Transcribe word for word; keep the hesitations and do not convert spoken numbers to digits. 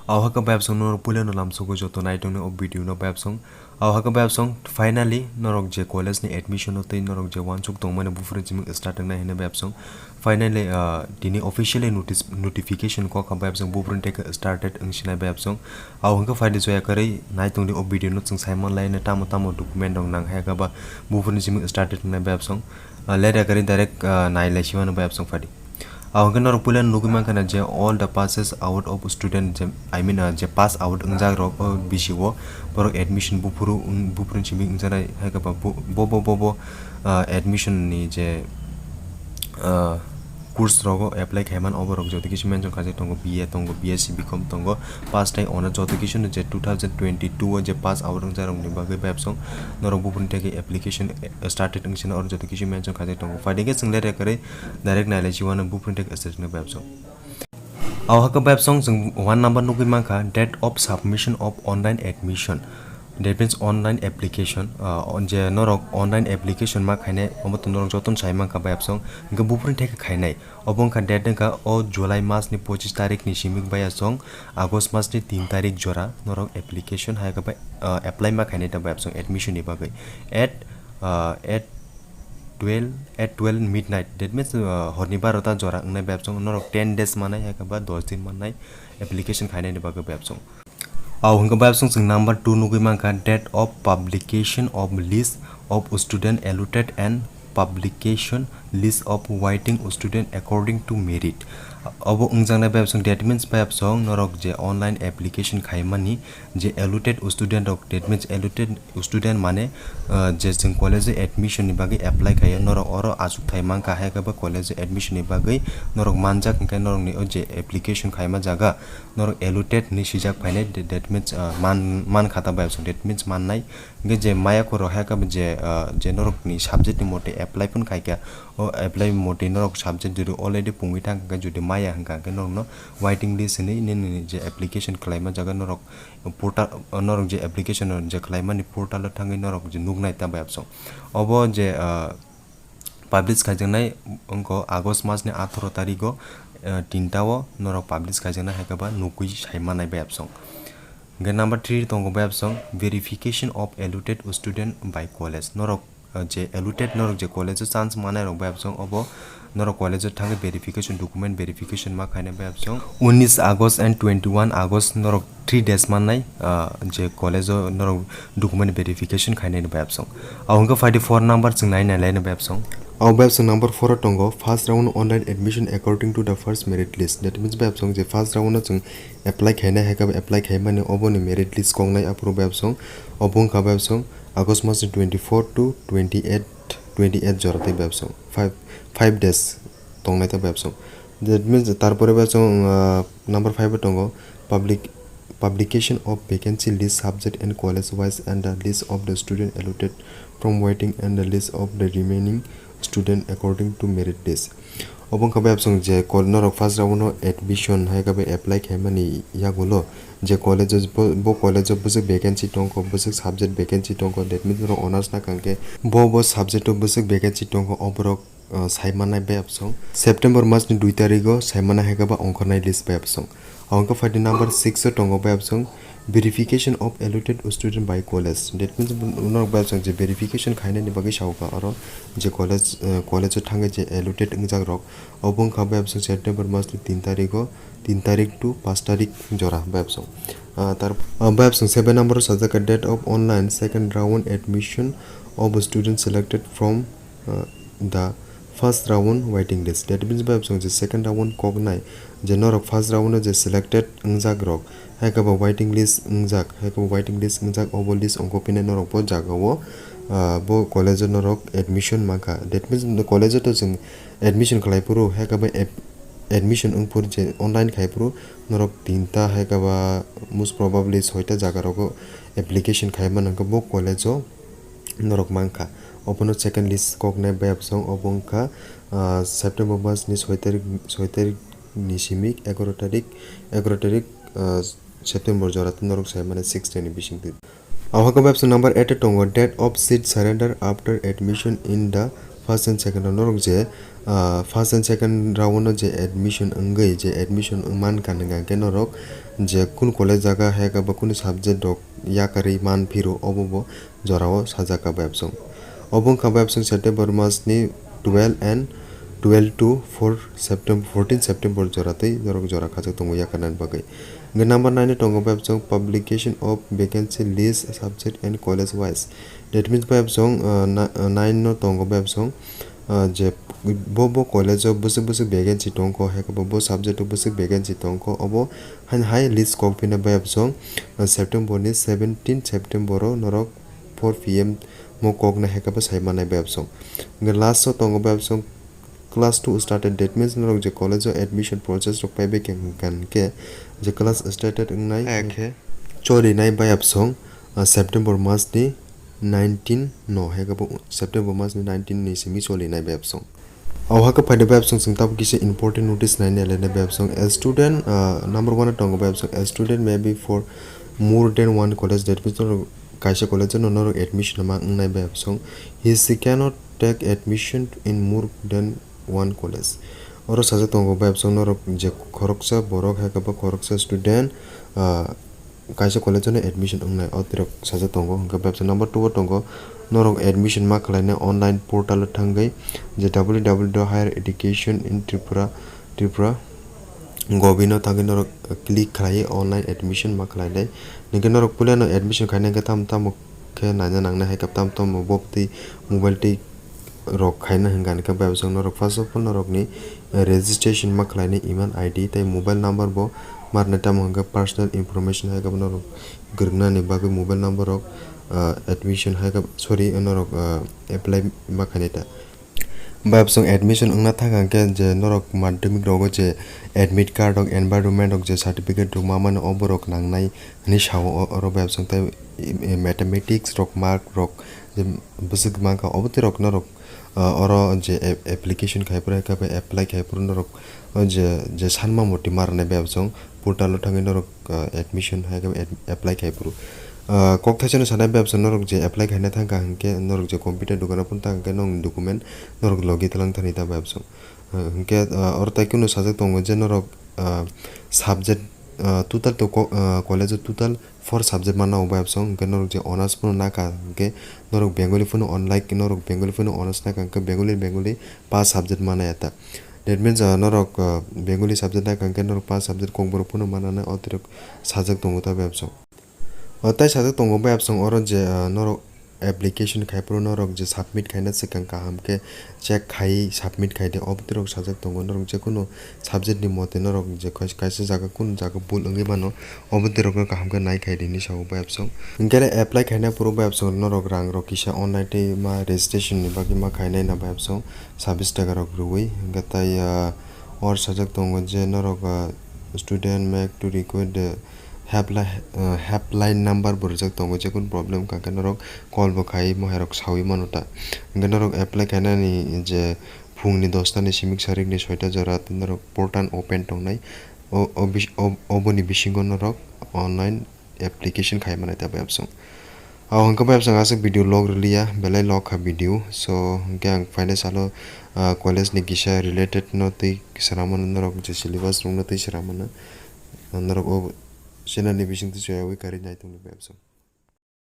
Aw haka bayapsong norok puila no lamsogo joto nai tongni o video no bayapsong. Aw haka bayapsong finally norok je college ni admission o tei norok je wansuk tongmani buphuru jimik start wngnai hwnwi bayapsong. Finally, ah, tini officially notice, notification kok ha bayapsong buphuru teke started wngsinai bayapsong. Aw hwnkhe phaidi joya kwrwi nai tongdi o video no chwng saiman lai tamo tamo document rok nang haka ba buphuru jimik started wngnai bayapsong. Ah, late ya kwrwi direct, ah, nai lai simano bayapsong phaidi. Aw hwnkhe norok puila nugwi mankha na je all the passes out of student je, I mean, ah, je pass out wngjak rok o bisi o borok admission buphuru wng-, buphuru simi wngjaknai hai khe ba bo, bo, bo, bo, bo, ah, admission ni je, ah, course rogo apply khaiman obo rok joto kisu mention khaijak tongo, B A tongo, B S C, B Com tongo, pass tai ono joto kisu no je two thousand twenty-two o je pass out wngjak rok ni bagwi bayapsong norok buphuru teke application, eh, started wngsina oro joto kisu mention khaijak tongo. Phaidi khe chwng late ya kwrwi direct nai lai si wano buphuru teke started ni bayapsong. Aw haka bayapsong chwng one number nugwi mankha, date of submission of online admission. That means online application, ah, on je norok online application ma khainai, omo to norok jotono sai mankha bayapsong. Hwnkhe buphuru teke khainai. Obo wngkha date wngkha o July mas ni pochis tarik ni simik bayapsong, August mas ni tin tarik jora norok application hai khe bai, ah, apply ma khainai da bayapsong admission ni bagwi. At, ah, at twelve, at twelve midnight, that means, uh, horni barota jora wngnai bayapsong norok ten days manai hai khe ba dos din manai application khainai ni bagwi bayapsong. Aw hwnkhe bayapsong chwng number two nugwi mankha, date of publication of list of student allotted and publication list of waiting student according to merit. Obo wngjaknai bayapsong, that means bayapsong norok je online application khaimani je allotted student rok, that means allotted student mane, uh, je chwng college o admission ni bagwi apply khaio, norok oro achuk thai mankha, hai khe bo college o admission ni bagwi norok manjak hwnkhe norokni o je application khaima jaga norok allotted hinwi swijak phainai, that, that means, uh, man, man khata bayapsong, that means mannai. Hwnkhe je maya khoro hai khe bo je, uh, je norokni subject ni mote apply phano khaikha, o apply mote norok subject jodi already pungwi thang kha, jodi maya hwnkha hwnkhe norokno waiting list hinwi nini je application khlaima jaga norok portal, norok je application je khlaimani portal o thangwi norok je nuknai ta bayapsong. Obo je, ah, publish khaijaknai wngkha August mas ni atharo tarikh o, ah, tinta o norok publish khaijaknai hai khe ba nugwi sai manai bayapsong. Hwnkhe number three tongo bayapsong verification of allotted student by college. Norok, ah, je allotted norok je college o chance manai rok bayapsong obo norok college o thangwi verification, document verification ma khainai bayapsong. Unis August and twenty-one August norok three days mannai, ah, je college o norok document verification khainai ni bayapsong. Aw hwnkhe phaidi four number chwng nai nai lai ni bayapsong. Aw bayapsong number four o tongo, first round online admission according to the first merit list. That means bayapsong je first round o chwng apply khainai hai khe apply khaimani oboni merit list koknai aphuru bayapsong. Obo wngkha bayapsong August mas ni twenty-four to twenty-eight, twenty-eight jora tei bayapsong five, five days tongnai tei bayapsong. That means, tarpore bayapsong, uh, number five o tongo, public, publication of vacancy list subject and college wise and the list of the student allotted from waiting and the list of the remaining student according to merit list. Obo wngkha bayapsong je kol-, norok first round o admission hai khe apply khaimani yagulo je college o bo, bo college o bwswk vacancy tongkho, bwswk subject vacancy tongkho, that means norok honors na kangkhe bo, bo subject o bwswk vacancy tongkho, oborok, uh, sai mannai bayapsong. September mas ni dui tarikh o sai mannai hai khe ba ongkhornai list bayapsong. Ang khe phaidi number six o tongo bayapsong verification of allotted student by college. That means norok bayapsong je verification khainani bagwi sao kha oro je college, uh, college o thangwi je allotted wngjak rok. Obo wngkha bayapsong September mas ni tin tarikh o, tin tarikh to paanch tarikh jora bayapsong. Ah, tar-, ah, bayapsong seven number o sajak kha date of online second round admission of students selected from, ah, the first round waiting list. That means bayapsong je second round koknai je norok first round o je selected wngjak rok, hai khe bo waiting list wngjak, hai khe bo waiting list wngjak, obo list ongkho phinai norok bo jaga o, ah, bo college o norok admission mankha. That means college o to chwng admission khlai phuru, hai khe bo ap-, admission wng phuru je online khai phuru norok tinta hai khe ba most probably soita jaga rogo application khai mano hwnkhe bo college o norok mankha. Obono second list koknai bayapsong obo wngkha, ah, September mas ni soi tarik, soi tarik ni simi egaroh tarik, egaroh tarik, ah, September jora tei norok sai mani six day ni bisingtwi. Aw haka bayapsong number eight o tongo, date of seat surrender after admission in the first and second round. Norok je, ah, first and second round o je admission wngwi je admission wngman kha hwnkha hwnkhe norok je kun college jaga hai khe bo kunu subject rok yakarwi man phiro obo bo jorao sajak kha bai absong. Obo wngkha bai absong September mas ni twelve and twelve to four September, fourteen September jora tei norok jora khajak tongo yakarnani bagwi. Hwnkhe number nine o tongo bai absong publication of vacancy list subject and college wise. That means bai absong, uh, na-, uh, nine no tongo bai absong, uh, je bo, bo college o bwswk bwswk vacancy tongkho, hai khe bo, bo subject o bwswk vacancy tongkho, obo haino hai list kok phina bai absong, uh, September ni seventeen September o norok four P M mo kokna hai khe bo sai mannai bai absong. Hwnkhe last o tongo bai absong class two started, that means norok je college o admission process rok paibai khe hwnkha hwnkhe je class started wngnai hai khe cholinai bai absong, uh, September mas ni nineteen no hai khe bo September mas ni nineteen ni simi cholinai bai absong. O hai khe phaidi bai absong chwng tabuk kisa important notice naina lainai bai absong. A student, uh, number one o tongo bai absong, a student may be for more than one college, that means norok kaisa college o norok admission ma wngnai bai absong. He, she cannot take admission in more than one college. Oro sajak tongo bai absong norok je khoroksa borok hai khe bo khoroksa student, ah, kaisa college o no admission wngnai o tirok sajak tongo. Hwnkhe bai absong number two o tongo norok admission ma khlainai online portal o thangwi je W W W dot higher education in Tripura, Tripura government o thangwi norok click khlaiwi online admission ma khlainai. Hwnkhe norok puilano admission khaina hwnkhe tamo tamo khe naina nangnai hai khe tamo tamo bo twi mobile twi rok khaina hwnkha hwnkhe bai absong norok first of all norokni, eh, registration ma khlainai email I D tei mobile number bo ma rwnai tamo hwnkhe personal information hai khe bo norok gwrwngnani bagwi mobile number rok, eh, admission hai khe sorry norok, eh, apply ma khainai ta. Bai absong admission wngna thang hwnkhe je norok madhyamik rogo je admit card rok, environment rok je certificate rok ma mano oborok nangnai hinwi sao o-, oro bai absong tei, eh, mathematics rok mark rok je bwswk mankha obo twi rok norok, ah, oro je ap-, application khai phuru hai khe bai apply khai phuru norok o je, je sanma moti ma rwnai bai absong portal o thangwi norok ah, admission hai khe ad-, apply khai phuru. Ah, kok thaisano sanai bai absong norok je apply khaina thangkha hwnkhe norok je computer dukano phano thangkhe nong document norok logi twlang thani ta bai absong. Ah, hwnkhe, ah, oro tai kunu sajak tongo je norok, ah, subject, ah, total to ko-, ah, college o total four subject mana o bai absong hwnkhe norok je honours phano nakha hwnkhe norok Bengali phano on-, like norok Bengali phano honours nakha hwnkhe Bengali Bengali pass subject mana ya ta. That means, ah, norok, ah, Bengali subject nai kha hwnkhe norok pass subject kokborok phano mananai o tirok sajak tongo ta bai absong. O tai sajak tongo bai absong oro je, ah, norok application khai phuru norok je submit khaina swkang kaham khe check khai submit khai di. Obo tirok sajak tongo norok je kunu subject ni mote norok je kais-, kaisa jaga kunu jaga bul wngwi mano obo tirok no kaham khe nai khai di hinwi sao bai absong. Hwnkhe apply khaina phuru bai absong norok rang rok kisa online tei ma registration ni bagwi ma khainai na bai absong. Sabis taka rok rwui hwnkhe tai, ah, or sajak tongo je norok, ah, student make to request the helpline, ah, helpline number bo rijak tongo, jekun problem wngkha khe norok call bo khai mohai rok saui mano ta. Hwnkhe norok apply khainani je phungni dosta ni simi sarikni soita jora tei norok portal open tongnai. O, o bis-, o, oboni bisingo norok online application khai manai ta bai absong. Abo hwnkhe bai absong aswk video log rwliya, belai log kha video. So, hwnkhe ang phainai salo, ah, college ni kisa related no twi swnam mano norok je syllabus rok no twi swnam mano. Norok o channel ni bising twi chaya wi karwi nai tongdi bai absong.